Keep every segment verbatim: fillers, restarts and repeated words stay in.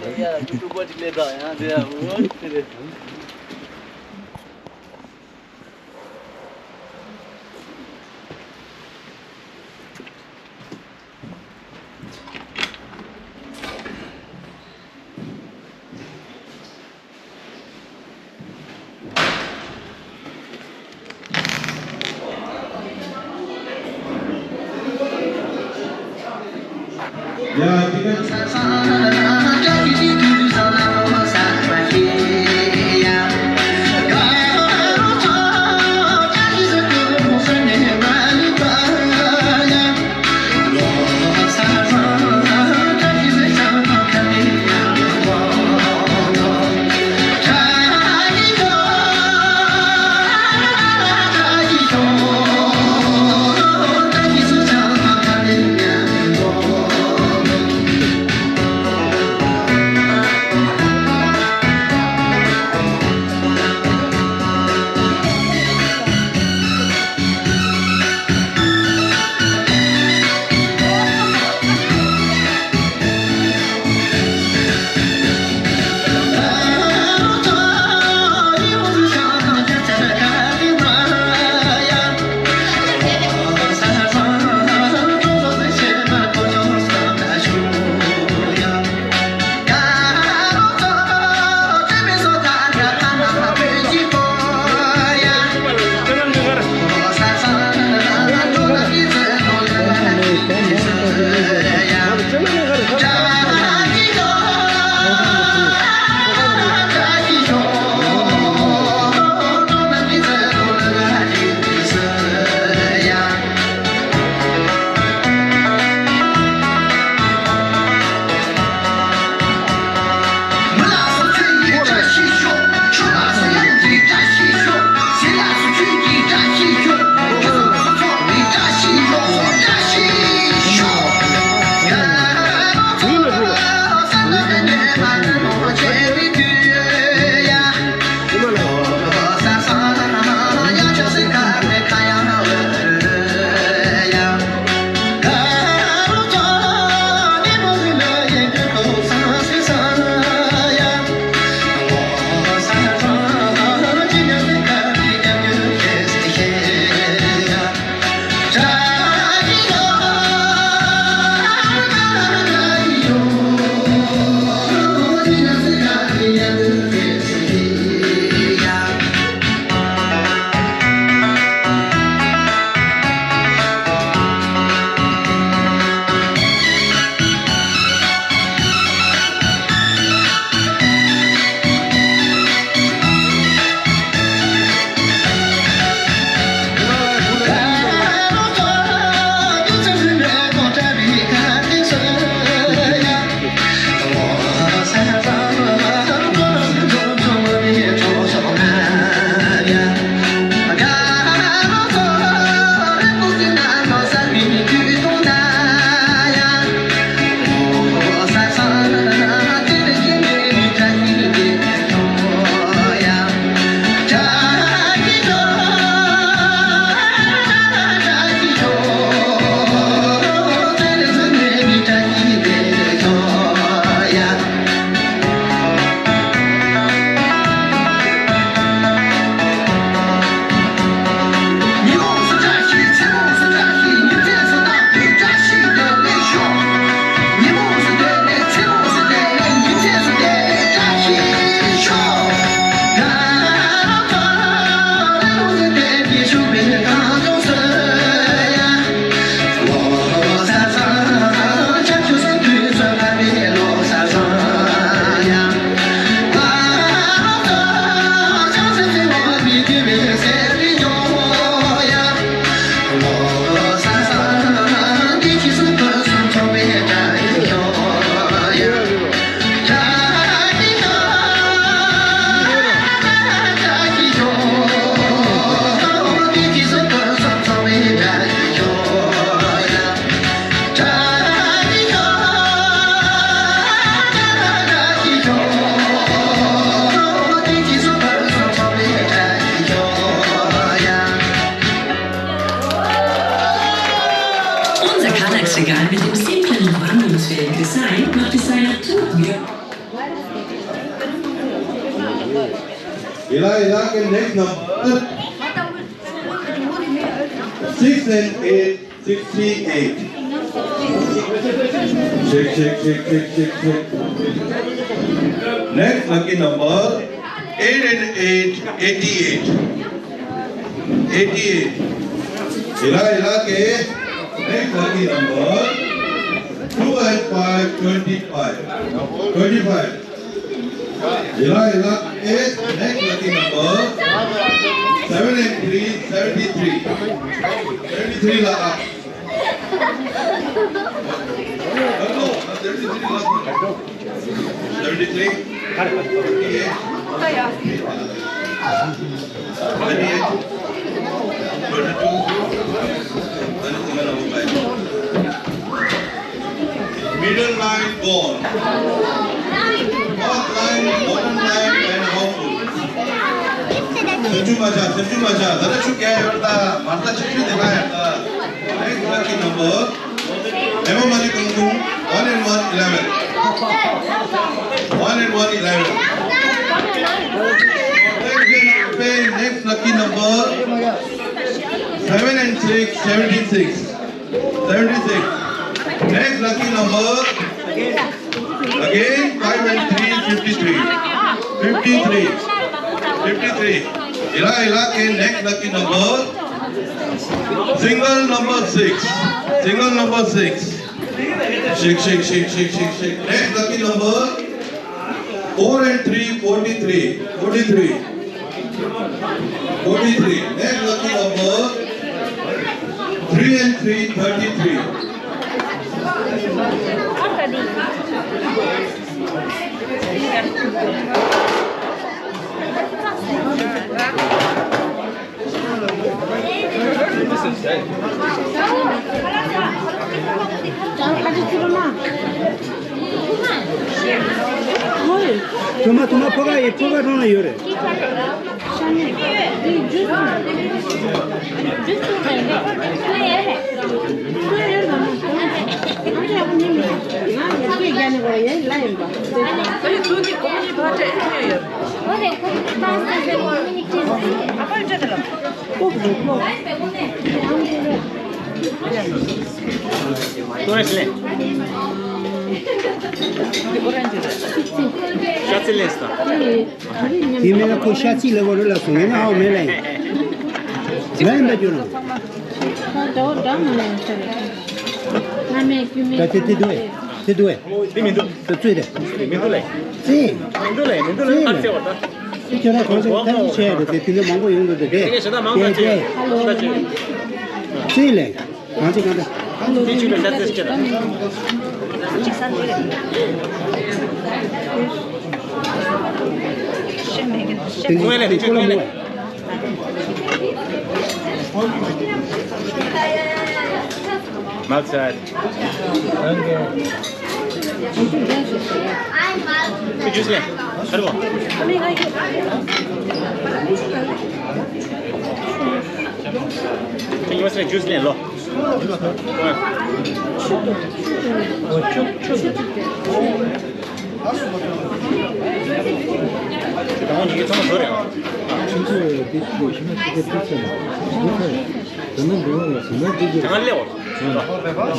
ཡ་ཡུ་ཊུབ་པར་ཅིག་སླེབས་དང་ཡང་དེ་ཡང་འོ་དེ་རེད། Ila ila ke next number six and eight, sixty-eight. Shake, shake, shake, shake, shake, shake. Next lucky number eight and eight, eighty-eight. Eighty-eight. Ila ila ke next lucky number two and five, twenty-five. Twenty-five. Ila ila ke next lucky number seven and three, seventy-three. Seventy-three la. Seventy-three. Middle line gone. Fourth line, bottom line, and household. སེམས་ཤུགས་མ་ཆག་སེམས་ཤུགས་མ་ཆག་ད་ལྟ་ཤུགས་རྒྱག་ཡོད་ད། མར་ད་ཆིག་ཆིག་དེ་ལ་ཡོད་ད། Next lucky number. Hema Malik Kangtung, one and one eleven. One and one eleven. Next lucky number, seven and six, seventy-six. Seventy-six. Next lucky number, again, five and three, fifty-three. Fifty-three. Fifty-three. Ila ila ke next lucky number, single number six. Single number six. Shake, shake, shake, shake, shake, shake. Next lucky number, four and three, forty-three. Forty-three. Forty-three. Next lucky number, three and three, thirty-three. ཐུ་མ་ཐུ་མ་ཕོ་ཁ་ཡི་ཕོ་ཁ་གྲོང་ལ་ཡོད་རེད། ཤ་ཚིལ་ལེན་སྟངས། དེ་མིན་ན་ཁོ་ཤ་ཚིལ་ལེན་དགོས་རེད་ལབ་སོང་། ཡིན་ན་ཨའོ་མེད་ལབ་ཡིན། ལབ་ཡིན་པ་རྒྱུ་རང་། ད་དེ་དེ་དུ་བས་དེ་དུ་བས། དེ་མི་འདུག་དེ་ཚོས་དེ། མི་འདུག་ལེ། ཙི། མི་འདུག་ལེ། མི་འདུག་ལེ། མི་འདུག་ལེ། ཨ་ཙེ་བ་ད། དེ་ཁྱོད་རང་གང་ཟེར་ད་ཅི་བྱས་ཡོད་དེ་དེ་འདྲ་མང་པོ་ཡོང་འདུག་དེ་དེ། དེ་གས་ཞེ་དྲག་མང་ཙི་ཙི་ཙི་ལེ། གང་ཅི་གང་ད། དེ་ཆུ་ལ་ཤ་ཚེ་སྐྱེ་ད། དེ་ངོས་ལས་དེ་ཆུ་ངོས་ལས། མ་ཚད། ཁྱོད་ཇུས་ལེན། ཧ་རོ། ཁྱོད་ཇུས་ལེན་ལོ། ཆུ་དང་ཆུ་དང་། ཆུ་ཆུ་དང་། ད་ང་གཉིས་ཀྱི་ཚང་མ་བཟོ་རེད། ཁྱེད་ཚོས་དེ་ཞིམ་མ་ཞིག་གི་དུས་ཚོད་ལ་འདི་ཁ་ཡོད། དེ་ནས་འདི་བ་ཟིན་ན་འདི་གི། ད་ང་སླེབས་འོང་།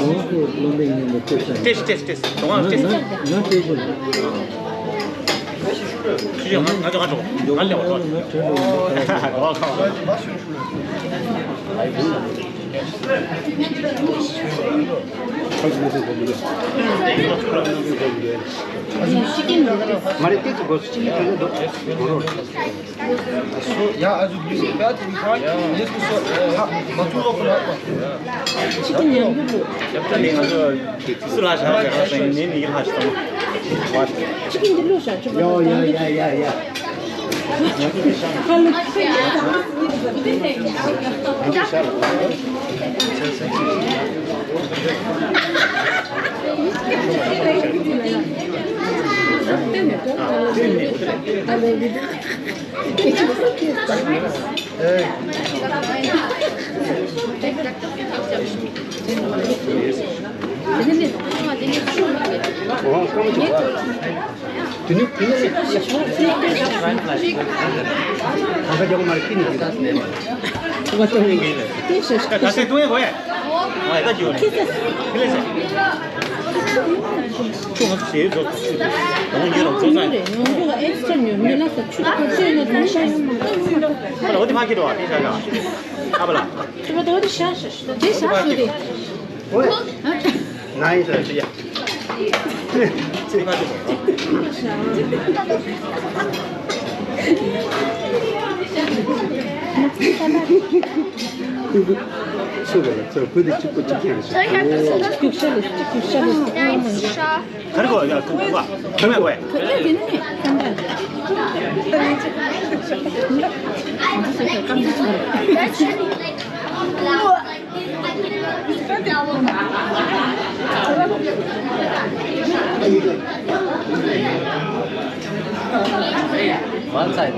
ལོངས་སུ་སློབ་དཔོན་ཉིད་ལ་ལྟོས་བྱ། ཏེས་ཏེས་ཏེས། དོ་ང་ཏེས། ང་ང་ཏེས་ཞུ། ཁྱེད་ང་ང་ང་ང་ང་སླེབས་འོང་། ང་ཁྲོད་འགྲོ་ཡིན་པ། མ་རེད་ཏེས་ཅིག་དགོས་སུ་ཅི་ནས་ཁྱོད་ནས་འདུག་གོ་རོ། ཡ་ཡ་ཡ་ཡ། ཁ་ཁ་རྒྱག་མ་རེད། ཁྱི་ནི་ཁྱི་ད་སེ་ཏུང་ཡེ་གོ་ཡ། ཨ་ད་ཅི་ཡོད་རེད། ཁྱི་ལས་སེ། ཁྱི་ང་ཚོ་ཞེས་བཟོ་ད་ངོ་ཉེ་རང་ཚོ་ཚང་ཡོད་རེད། ང་ཚོ་ལ་ཨེག་སི་ཊ་ཉོ་མི་ལ་ས་ཆུ་ཁ་ཆུ་ཡོད་ན་ད་ཤ་ཡོད་མ་ད་ཡོད་མ་ད། ཁ་ལ་འོ་དེ་མ་ཁྱི་འགྲོ་བ་དེ་ཤ་ཤ། ཨ་པ་ལ། ཁྱི་པ་ད་འོ་དེ་ཤ་ཤ་ཤ་དེ་ཤ་ཤ་དེ། ང་ཡིན་ཟེར་ཞུ་ཡ། ཚུར་ལ་ཚུར་བུ་དེ་གཅིག་པུ་གཅིག་ཁྱེར་ཞིག་སྐུ་ཤ་ལ་སྐུ་ཤ་ལ། ག་རེ་གོ་ཡ་ཁུ་གུ་བ་ཁུ་མེ་གོ་ཡ། ཁུ་ལེ་དེ་ནི་ཁམ་པ། One side.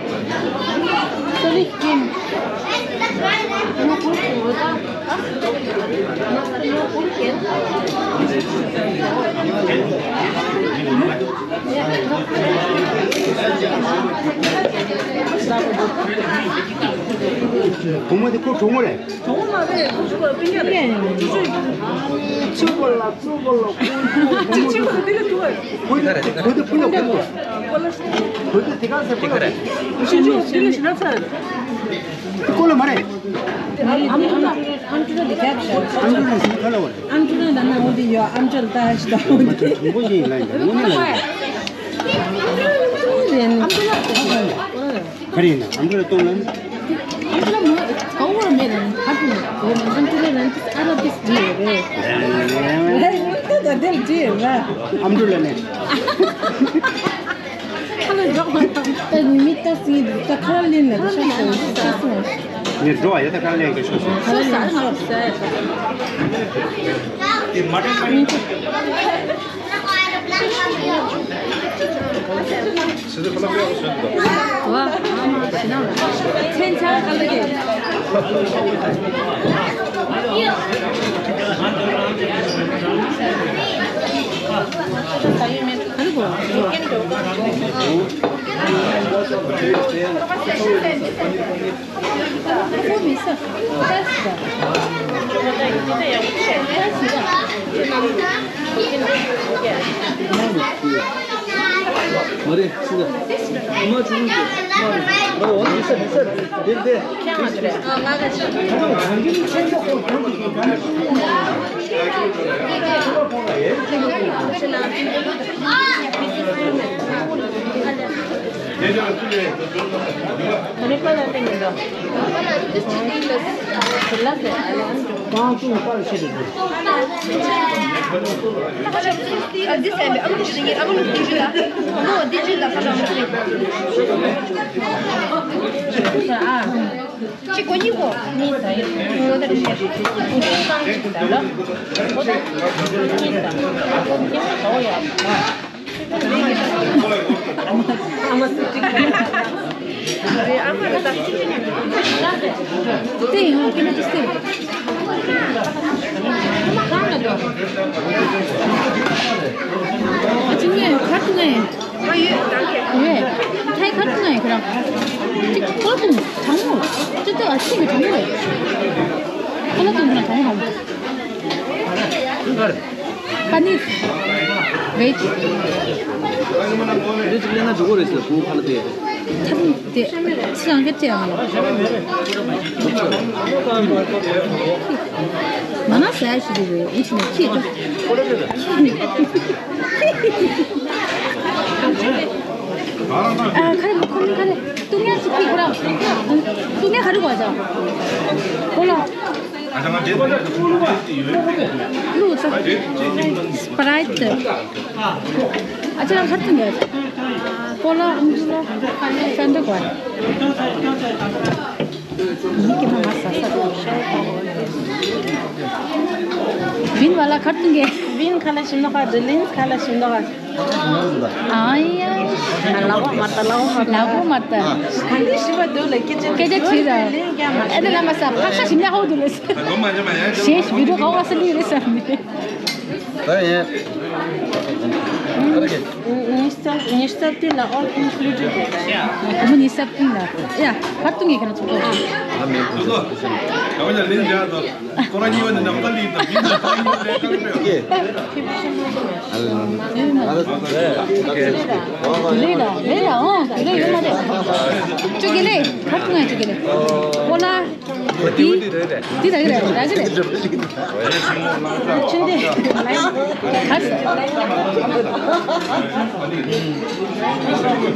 གོང་མ་དེ་ཁོ་གྲོགས་མོ་རེད། གྲོགས་མོ་མ་རེད། ཁོ་ཚོ་ལ་སྤུན་ཀྱག་རེད། ཅུ་ཅུ། ཆུ་བོ་ལ་ཆུ་བོ་ལ་ཁོ་ཚོ་གྲོགས་མོ། ཁོ་ཚོ་ཁོ་ཚོ་སྤུན་ཀྱག་ཁོ་ཚོ། ཁོ་ཚོ་དེ་ག་ཟེར་ཁོ་ལ་རེད། ཆུ་ཆུ་དེ་ལ་ཞེ་ན་ཚ། ཁོ་ལ་མ་རེད། ཨམ་ཅོག་ཨམ་ཅོག་ལ་རྒྱབ་ཤག་ཨམ་ཅོག་ལ་ཟིན་ཁ་ལ་བ་རེད། ཨམ་ཅོག་ལ་ན་འོ་དེ་ཡོད། ཨམ་ཅོག་ལ་ད་ཞིག་ད་འོ་དེ། ཁོ་ཚོ་གྲོགས་མོ་ཞིག་ཡིན་ལ་ཡིན་ད་ངོ་མ་ལ་ཡིན། ཨམ་ཅོག་ལ་ད་ག་རེ་ཡིན་ན་ཨམ་ཅོག་ལ་གཏོང་ལ་ནི། ཨམ་ཅོག་ལ་མོ་ག་བོར་མེད་ལ་ནི་ཧ་ཏུ་ནི་གོ་ནི། ཨམ་ཅོག་ལ་ན་ཏིས་ཨ་ར་ཏིས་ཏི་ཡོད་རེད། ཨེ་ད་དེ་ལ་ཏི་ཡོད་ར། ཨམ་ཅོག་ལ་ནི། ཁ་ལ་འཇོག་མ་ཐང་། ད་མི་ལྟ་སྲིད་འདུག་ད་ཁ་ལ་ལེན་ན་ད་ཤོག་ཤོག་ཤོག་ཤོག་ཤོག་ངས་འགྲོ་བ་ཡོད། ད་ཁ་ལ་ལེན་གི་ཤོག་ཤོག་ཁ་ལ་ལེན་ཤོག་ཟེར། ཚན་ཚང་ག་ལ་གི། མ་རེད། ཅི་ལ། ཨ་མ་ཆུང་ཆུང་། མ་རེད། ཨ་འོ་འདི་ས་འདི་ས་འདིར་བསྡད། པ་ནིར། བེཇ། འདི་ཅིག་ལེན་ན་འགྲོ་གི་རེད་ཟེར། བུ་ཁ་ལ་དེ། ཐབ་དེ་ཚི་ཡང་གེ་ཅེ་ཡང་ལ། མ་ན་ཟ་ཞིག་རེད། འུ་ཆི་ནས་ཁྱི་ད། ཨ་ཁ་རེ་ཁོ་ཁ་རེ་ཏུ་ཉ་ཅིག་ཁྱི་ཁོ་ར། ཏུ་ཉ་ཁ་རེ་གོ་ཅང་ཁོ་ལ། ལུག་ཚ། སྤ་རའི་ཊི། ཨ་ཅག་ལ་ཁ་ཏུ་ཉ། ཀོ་ལ་ཨུམ་ཅུ་ལ་ཤ་འདྲ་གོ། ཡིན་གྱི་མ་མ་ཟ་ས་དུ་ཤ་ཡི་ཏང་། བིན་བ་ལ་ཁར་ཏུ་གེ། བིན་ཁ་ལ་ཞིམ་ནོ་ཁ། དུ་ལིན་ཁ་ལ་ཞིམ་ནོ་ཁ། ཨ་ཡ། ལ་གོ་མ་ཏ་ལ་གོ་མ་ཏ། ལ་གོ་མ་ཏ། ཁ་ནི་ཞིམ་པ་དུ་ལ་སྐད་ཆ། སྐད་ཆ་བྱེད་ར། ཨེ་ད་ལ་མ་ས་ཕག་ཤ་ཞིམ་ཡག་ཧོ་དུ་ལ་ས། ཞེས་བི་ཌིའོ་ག་བ་ས་ལུས་རེད་ས་མི། ད་ཡིན། ཉི་ཤུ་རྩ་ཉི་ཤུ་རྩ་བདུན་ལ་all included རེད། སྒོར་མོ་ཉི་ཤུ་རྩ་བདུན་ལ། ཡ། ག་རེ་བཏུང་གི་ཁྱེད་རང་ཚོ་ལྟོས། ཨ་མེད། ཁོ་ཚོ་ག་བ་ལ་ལིན་རྒྱག་དང་ཁོ་རང་གཉིས་པ་ནི་ནམ་ཟླ་ལིན་དང་མི་ནམ་ཟླ་གཉིས་པ་ལས་ཀ་ལས་པས། ལེ་ར་ལེ་ར་ཨོ་ལེ་ཡོད་མ་རེད། ཅོ་གི་ལེ་ག་རེ་བཏུང་ཡ། ཅོ་གི་ལེ་ཨོ་ལ། འདི་འདི་རེད་རེད། འདི་རེད་རེད་རེད་རེད། ཆུང་དེ་ག་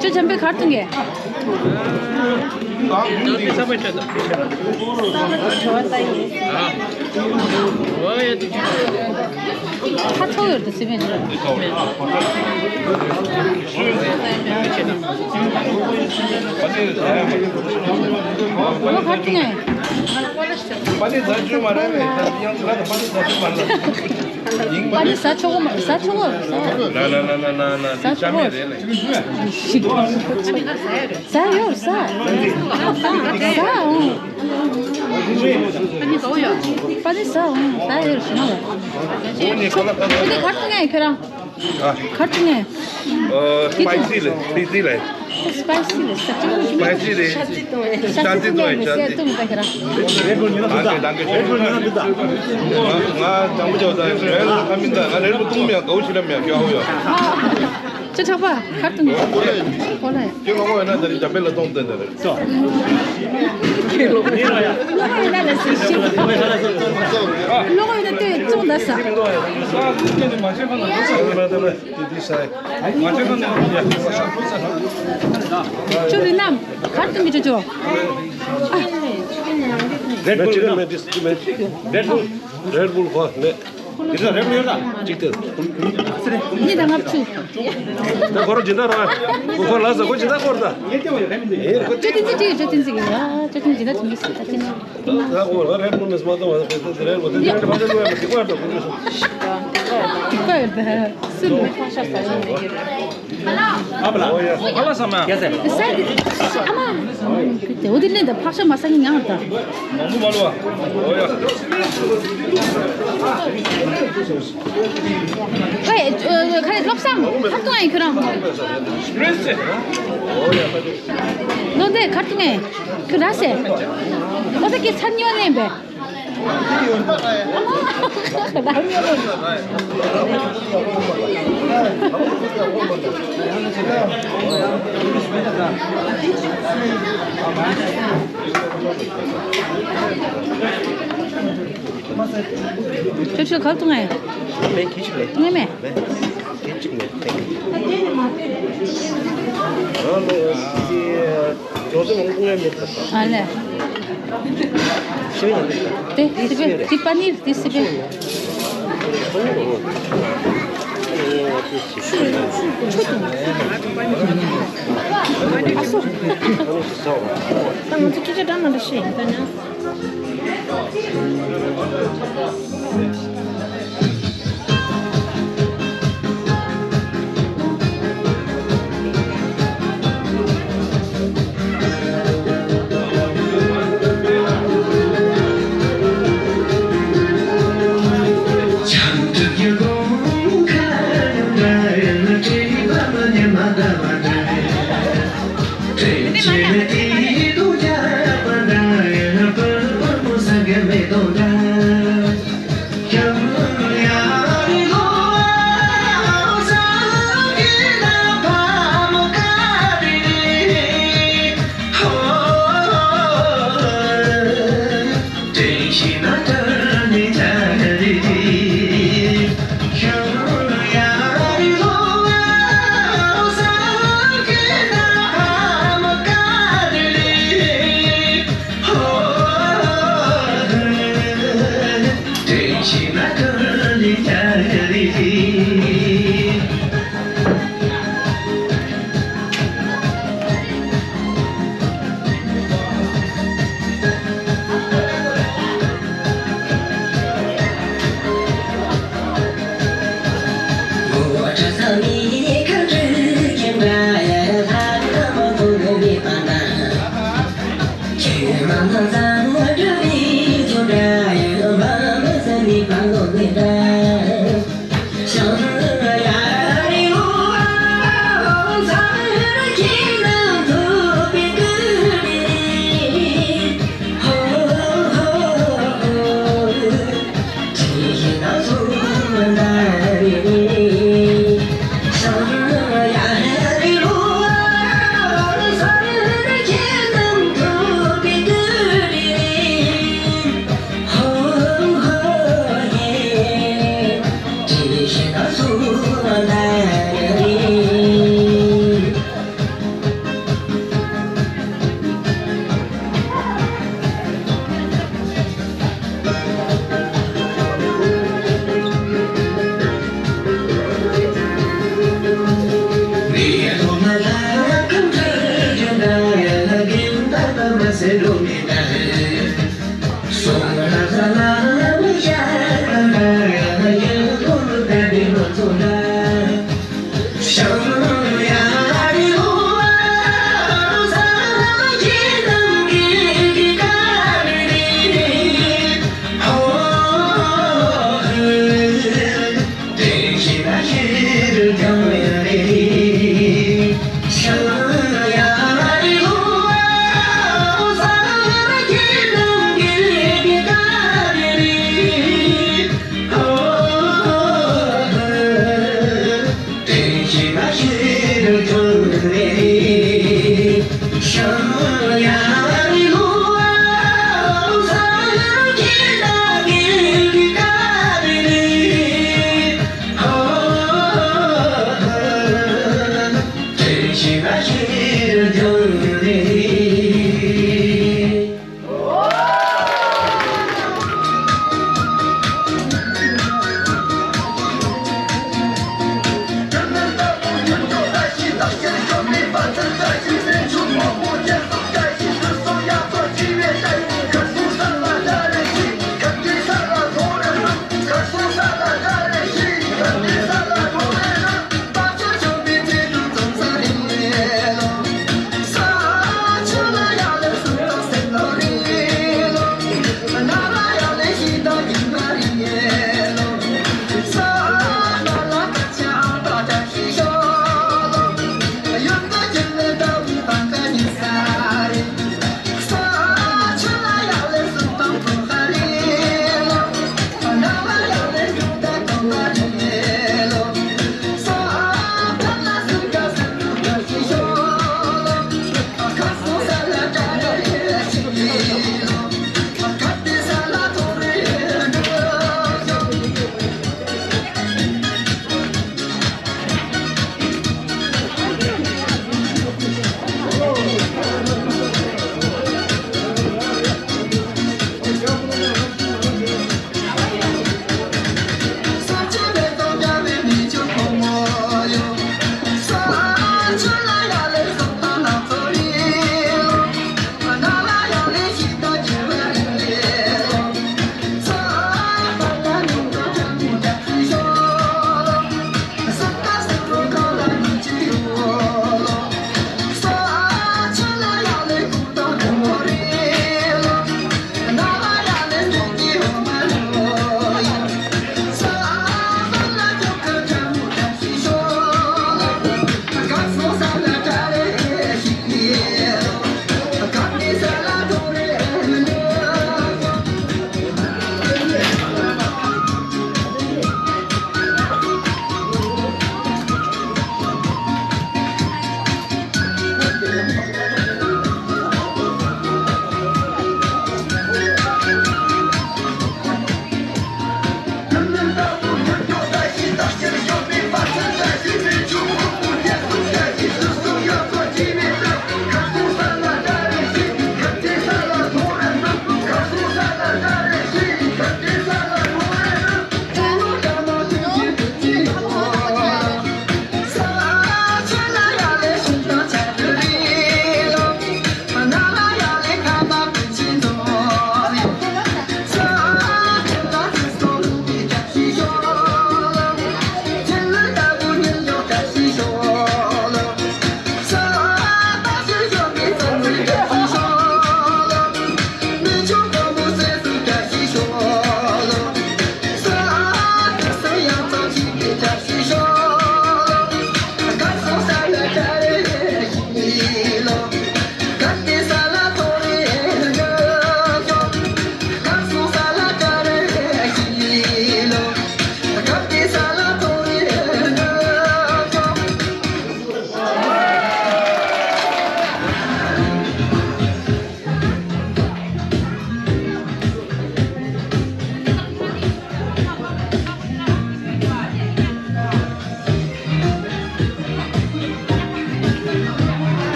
ཅོ་འཇམ་པའི་ག་རེ་བཏུང་གི། ཁ་ཚོ་ཡོད་དུ་སི་མེད། ཨོ་ག་རེ་བཏུང་གི། པ་ཏི་ཟ་ཆོག་མ་རེད་པས། ད་ཡང་ང་ད་པ་ཏི་ཟ་ཆོག་མ་རེད། པ་ཏི་ཟ་ཆོག་གོ་མ་ཟ་ཆོག་གོ་ཟ། ན་ན་ན་ན་ན་ན། ཟ་འདི་ཆོག་གོ། ཆ་མེད་རེད་ལེ། ཟ་ཡོད་ཟ། ཟ་འོང་། པ་ཏི་ཟ་འོང་། ཟ་ཡོད་ཟ་ན་ལ། ཁྱོད་ཁྱོད་དེ་ག་རེ་བཏུང་གི་ཁྱོད་རང་། ཨ། ག་རེ་བཏུང་གི། ཨ། སི་པའི་སི་ལེ། སི་པའི་སི་ལེ། སི་པའི་སི་ལེ། སི་པའི་སི་རེད། ཤ་ཚི་བཏུང་ཡ། ཤ་ཚི་བཏུང་ཡ། ང་དང་པོ་ཅོག་ད་རེད་ལ་ཁ་མིན་ད་ང་རེད་ལ་བཏུང་མེད་དགའ་བོ་ཞིག་ལ་མེད་ཀྱང་ཧ་ཡོད། ཅོ་ཆག་པ་ག་རེ་བཏུང་གི། གོ་ལ་ཡ། ཁྱོད་ལོག་ཡོད་ན་ད་རེས་འཇམ་དཔལ་ལ་གཏོང་བསྟན་ད་རེད། ལོག་ཡོད་ན་ལ་སི་ཤི། ལོག་ཡོད་ན་ལྟོས་བཙོང་ད་ས། ཅོ་རི་ནམ་ག་རེ་བཏུང་གི་ཅོ་ཅོ། རེད་བུལ་ཡོད་ན་མེད། རེད་བུལ། རེད་བུལ་ཁོ་མེད། འདི་ཚོ་རེད་བུལ་ཡོད་ན། གཅིག་དེ། གཉིས་དང་ལྔ་བཅུ། ད་ཁོ་རང་སྦྱིན་བདག་རང་། ཁོ་ལ་ཟ་ཁོ་སྦྱིན་བདག་སྐོར་ད། ཅོ་ཏིན་ཙི་ཅི་ཡོད། ཅོ་ཏིན་ཙི་གི་ཡ། ཅོ་ཏིན་སྦྱིན་བདག་ཐུང་གི་སི་ད་ཅི་ན། ད་ཁོ་ལ་རེད་བུལ་མེད་མ་གཏོང་བ་རེད་བུལ་དེ་རེད་བུལ་དེ་ཁོ་ཡོད་ད་ཁོ་ཡོད་ད། སུ་ལ། ཨ་མ་ལགས། ཨ་ལ་ས་མ། ཡ་ཟེར། ས་འདི་ཨ་མ། དེ་འོ་དེ་ལེན་ད་ཕག་ཤ་མ་ཟ་ནི་ཡང་ད། མང་པོ་མ་ལོ། ཨོ་ཡ། ཨེ། ཁ་རེ་བློ་བཟང་ག་རེ་བཏུང་ཨེ་ཁྱོད་རང་། ཨོ་ཡ། ལོ་འདི་ག་རེ་བཏུང་ཨེ་ཁྱོད་ར་ཟེར། ཨོ་ད་ཀྱི་ཚར་ཉོ་ལེན་པས། ཁྱོད་ཁྱོད་ག་བཏུང་ཨེ། མེད་ཁྱི་ཞིག་མེད། ངས་མེད། མེད་ཁྱི་ཞིག་མེད། ཨ་ལེ། ཤི་བའི་ནང་དུ། དེ་སི་པེ་དེ་པ་ནིར་དེ་སི་པེ། ཨ་སོ། ད་ང་ཚོ་སྐད་ཆ་འདྲ་མ་འདྲ་བཤད་ཡིན་ད་ཉག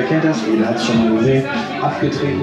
Quintas Villages sont arrivés à Kutri.